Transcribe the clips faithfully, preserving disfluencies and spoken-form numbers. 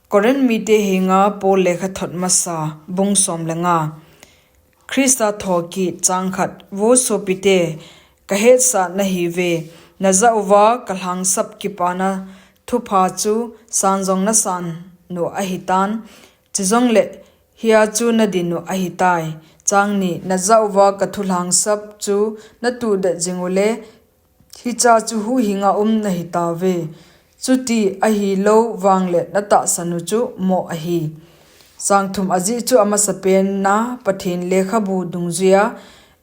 Korinth mite henga Paul lekhathot masa, bung som le nga. Christa thokit. Chang khat. Vo sopite, kahetsah nahiuve, najah uva kalhangsap kipana thupha chu san jong nasan u ahitan, chujongle hia chu nadin u ahitai. Chang ni. Najah uva kathulhangsap chu natudet jing ule, hicha chu huhhinga um nahitauve. Chuti ahilou vangle natahsan u chu moh ahi. Chang thum. Ajeh chu amasapen a Pathen lekhabu dungjuia,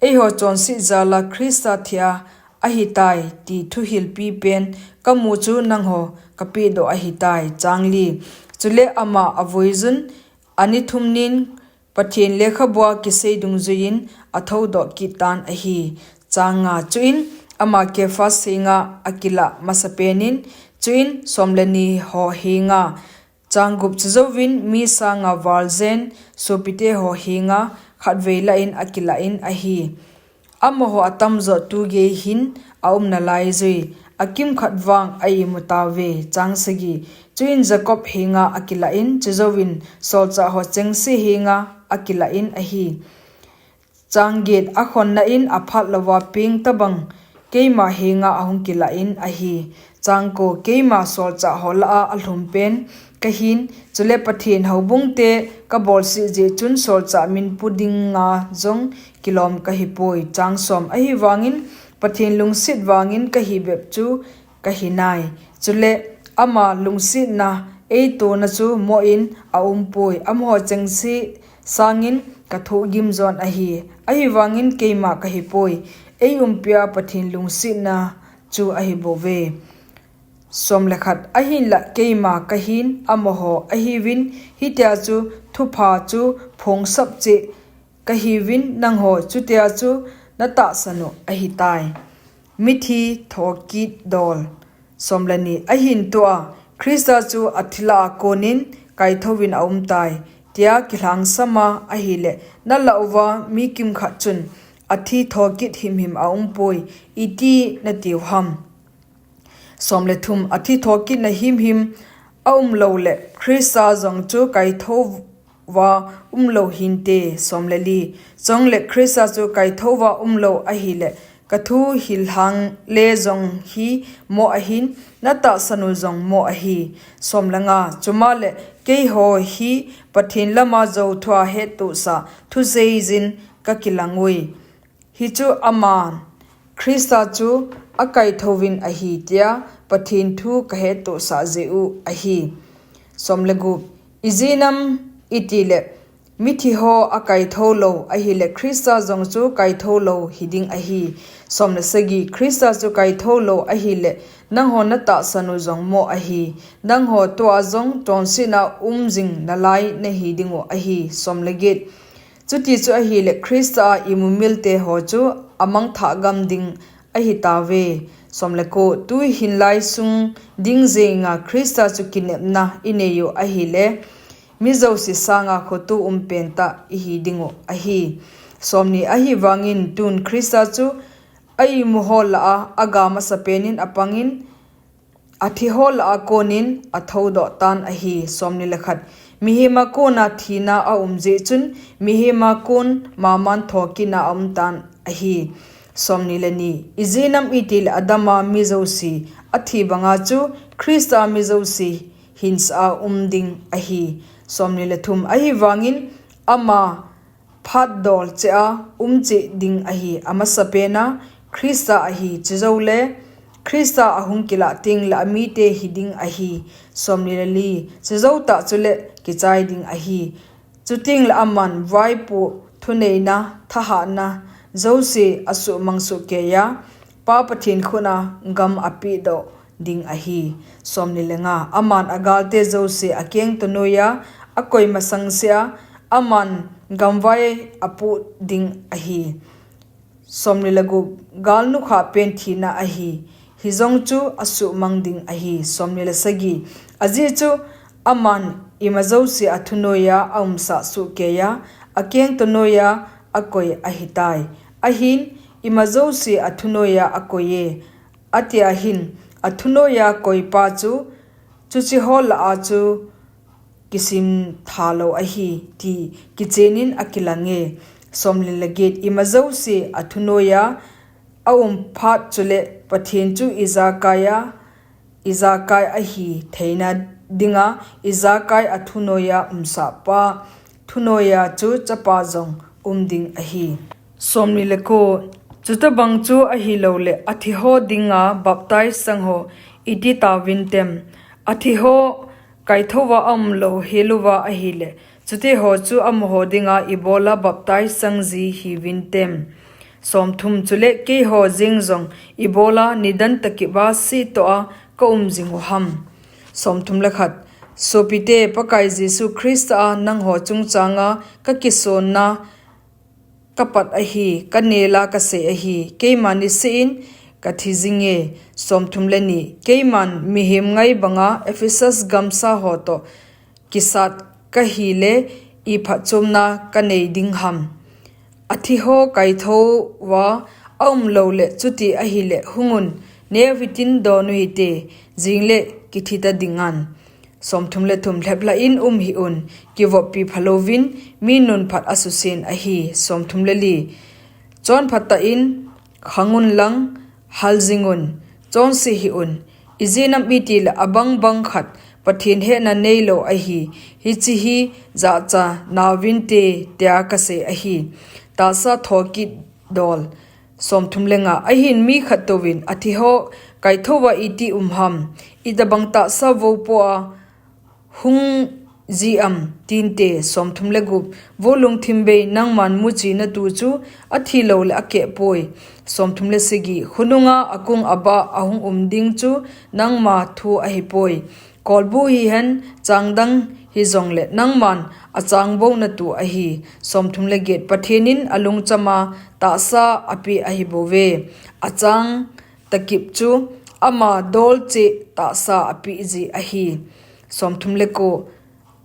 eiho chonset jala Christa thia ahitai ti thuhilpi pen kamu chu nangho kapehdoh ahitai. Chang li. Chule ama avoijun, ani thum nin Pathen lekhabua kisei dungjuiyin athoudoh kit tan ahi. Chang nga. Chuin ama Kepha henga akilah masapenin, chuin som le ni ho henga, chang gup. Chujouvin mi sanga val jen sopite ho henga khatvei lah in akilah in ahi. Amaho atamjo tugei hin aum nalaijui, akimkhat vang a-imu tauve. Chang sagi. Chuin Jacob henga akilah in, chujouvin solchah ho chengse henga akilah in ahi. Chang get. Akhonna in aphat louva peng tobang keima henga ahung kilah in ahi. Chang ko. Keima solchah ho lah a alhum pen kahin, chule Pathen houbungte kabolse jeh chun solchah min pu dinga jong kilom kahipoi. Chang som. Ahivangin Pathen lungset vangin kahi bep chu kahinai. Chule ama lungsetna eitona chu mohin aumpoi. Amaho chengse sangin kathohgim jon ahi. Ahivangin keima kahipoi, eiumpia Pathen lungsetna chu ahibouve. Som le khat. Ahinlah keima kahin, amaho ahiuvin, hitia chu thupha chu phongsap cheh kahiuvin, nangho chutia chu natahsan u ahitai. Mithi thokit dol. Som le ni. Ahin tua Christa chu athi lah a konin kaithouvin aumtai, tia kilhangsama ahile, nalah uva mi kimkhat chun, athi thokit himhim aumpoi, iti natiu ham? Som le thum. Athi thokitna himhim aumlou le Christa jong chu kaithouva umlou hinte. Som le li. Chule Christa chu kaithouva umlou ahile, kathu hilhang le jong hi moh ahin, natahsan u jong moh ahi. Som le nga. Chumale keiho hi Pathen lama jou thua hettohsa thu seijin kakilang ui. Hichu aman Christa chu akaithouvin ahi, tia Pathen thu kahettohsah jeh u ahi. Som le gup. Ijeh inem itile, mithi ho akaithou lou ahile, Christa jong chu kaithou lou hiding ahi. Som le sagi. Christa chu kaithou lou ahile, nangho natahsan u jong moh ahi. Nangho tua jong chonsetna um jing nalai nahi dingu ahi. Som le get. Chuti chu ahile, Christa a imumilte ho chu amangthah gam ding ahitauve. Som le ko. Tuhin lai sung ding jenga Christa chu kinepna inei u ahile, mi jouse sanga khoto um pentah ihi dingu ahi. Som ni. Ahivangin tun Christa chu a-imu ho lah a aga masapenin apangin, athi ho lah a konin athoudoh tan ahi. Som ni le khat. Mihema kona thina aum jeh chun, mihema kon maman thokitna aumtan ahi. Som ni le ni. Ijeh inem itile, Adama mi jouse athi banga chu Christa mi jouse hinsah a um ding ahi. Som ni le thum. Ahivangin ama phatdol cheh a um cheh ding ahi. Amasapena Christa ahi, chujoule Christa ahung kilah tengle amite hiding ahi. Som ni le li. Chujou tah chule kichai ding ahi. Chutengle aman vaipo thuneina thahatna jouse asuhmang sohkeiya, Pa Pathen khut a gam apehdoh ding ahi. Som ni le nga. Aman agalte jouse akengto noiya akoi masangsea, aman gamvai apoh ding ahi. Som ni le gup. Gal nukhah pen thina ahi, hijong chu asuhmang ding ahi. Som ni le sagi. Ajeh chu aman ima jouse athunoiya aumsah sohkeiya, akengto noiya akoi ahitai. Ahin, ima jouse athunoiya akoiye, atia hin, athunoiya koipa chu, chuche ho lah a chu kisim thalou ahi, ti kichenin akilange. Somli le get, ima jouse athunoiya aum phat chule Pathen chu ijakaiya, ijakai ahi theina dinga, ijakai athunoiya umsahpa thunoiya chu chapa jong um ding ahi. Somli le ko, chutabang chu ahiloule athiho dinga baptize changho iti tauvintem? Athiho kaithouva aumlou heluva ahile, chuteho chu amaho dinga ibola baptize changji hiuvintem? Somthum, chule keiho jeng jong ibola nidan takipa sihtoa kaum jingu ham? Somthum le khat, sopite, Pakai Jesu Khrista a nangho chungchanga kakisonna kapat ahi, kanela kasei ahi, keima niseh in kathi jinge. Somthum le ni, keiman mihem ngai banga Ephesus gamsa hotoh kisat kahile, iphatchomna kanei ding ham? Athiho kaithouva aumloule chuti ahile, hungun, neo hitin donu hite, jingle kithita dingan. Somthum le thum, lheplhah in um hih un, kivoppi phalouvin, mi nunphat asusen ahi. Somthum le li, chonphatah in khangun lang, haljingun, chonse hih un, ijeh inem itile abangbang khat Pathen hetna neilou ahi, hiche hi jahcha nauvinte, tia kasei ahi. Tahsa thokit dol. Somthum le nga, ahin mi khattouvin athiho kaithouva iti um ham? Itabang tahsa vou poa hung ji am, tinte. Somthum le gup, vo lungthim bei, nangman muchi natu chu athiloule akehpoi. Somthum le sagi, khonunga akung abah ahung um ding chu nangma thu ahipoi. Kolbu hihen, changdang hijongle nangman achang bou natu ahi. Somthum le get, Pathen in alungchama tahsa apeh ahibouve. Achang takip chu ama dol cheh tahsa apehji ahi. Somthum le ko,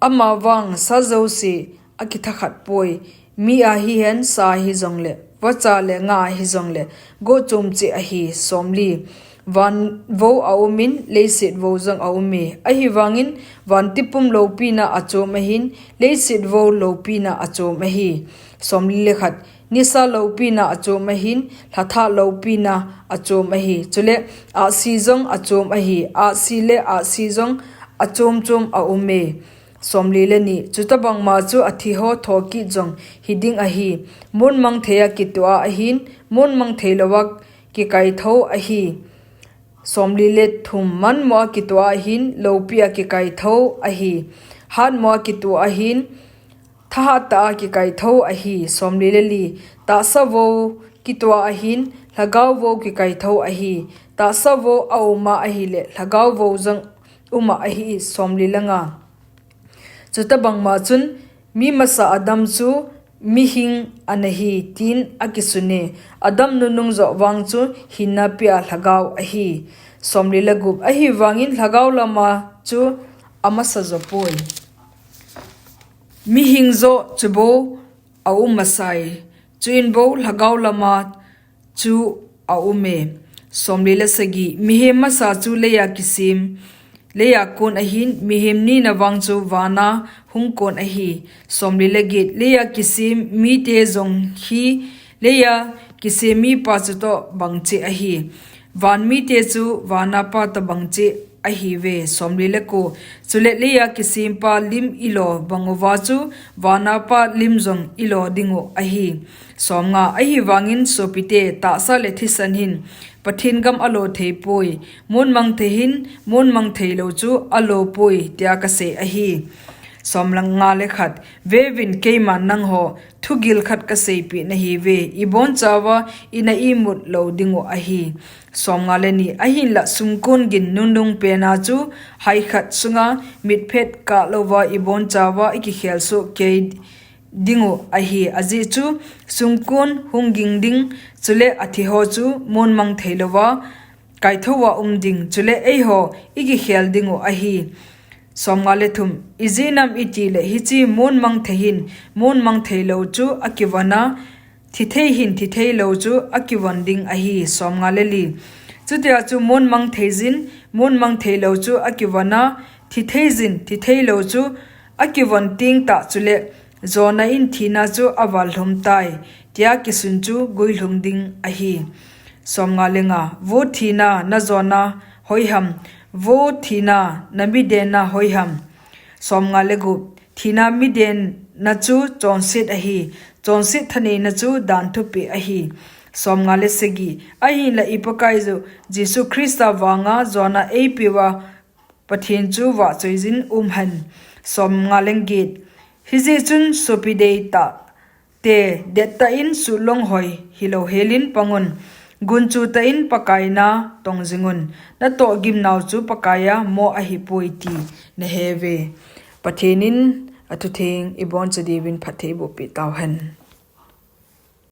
amavang sa jouse akithakhat poi. Mi a hihen, sa hijongle, vacha le nga hijongle, gochom cheh ahi. Somli, van vou aumin, leiset vou jong aume. Ahivangin, vantil pum loupina achom ahin, leiset vou loupina achom ahi. Somli le khat, nisa loupina achom ahin, lhathah loupina achom ahi. Chule, ahsi jong achom ahi. Ahsi le ahsi jong achom chom aume. Somli le ni, chutabangma chu athiho thokit jong hiding ahi. Monmang theiya kitoh a ahin, monmang theilouva kikaithou ahi. Somli le thum, manmoa kitoh a ahin, loupia kikaithou ahi. Hatmoa kitoh a ahin, thahattah a kikaithou ahi. Somli le li, tahsa vou kitoh a ahin, lhagao vou kikaithou ahi. Tahsa vou auma ahile, lhagao vou jong uma ahi. Somli le nga, chutabangma chun, mi masa Adam chu mihing anahi, tin akisune. Adam nunung joh vang chu hinna pea lhagao ahi. Somli le gup, ahivangin lhagao lama chu amasa jopoi. Mihing joh chubou aum masai. Chuin bou lhagao lama chu aume. Somli le sagi, mihem masa chu leiya kisem, leiya kon ahin, mihem nina vang chu vana hung kon ahi. Somli le get, leiya kisem mite jong hi, leiya kisem mipa chutoh bang cheh ahi. Van mite chu vana pa tobang cheh ahiuve. Somli le ko, chule leiya kisempa lim ilo banguva chu, vana pa lim jong ilo dingu ahi. Somnga, ahivangin sopite, tahsa le thisan hin Pathen gam alo theipoi, monmang thei hin monmang theilou chu alopoi, tia kasei ahi. Somnga le khat, veuvin, keiman nangho thugil khat kaseipeh nahiuve, ibonchauva ina imut lou dingu ahi. Somnga le ni, ahinla sumkon gin nunung pena chu hai khat sunga mitphet kah louva ibonchauva ikikhel soh kei dingu ahi. Ajeh chu sumkon hung ging ding, chule athiho chu monmang theilouva kaithouva um ding, chule eiho ikikhel dingu ahi. Somnga le thum, ijeh inem itile hiche monmang thei hin monmang theilou chu akivona, thithei hin thitheilou chu akivon ding ahi. Somnga le li, chutia chu monmang thei jin monmang theilou chu akivona, thithei jin thitheilou chu Akivon teng tah chule Jonah in thina chu aval lhum tai, tia kisun chu guilhung ding ahi. Somnga le nga, vo thina, najon'a hoiham? Vo thina, namiden'a hoiham? Somnga le gup, thina miden'a chu chonset ahi, chonset thaneina chu dan thupeh ahi. Somnga le sagi, ahinla i Pakaiyu Jesu Christa vang'a Jonah eipeuva Pathen chu vahchoiyin umhen. Somnga le get, hijeh chun sopi deitah te, dettah in suhlong hoi hilou helin pangun, gunchu tah in Pakai na tongjingun, natoh gimnau chu Pakaiya mo ahipoi ti naheuve. Pathen in athutheng iboncha diuvin phatthei boh peh tauhen.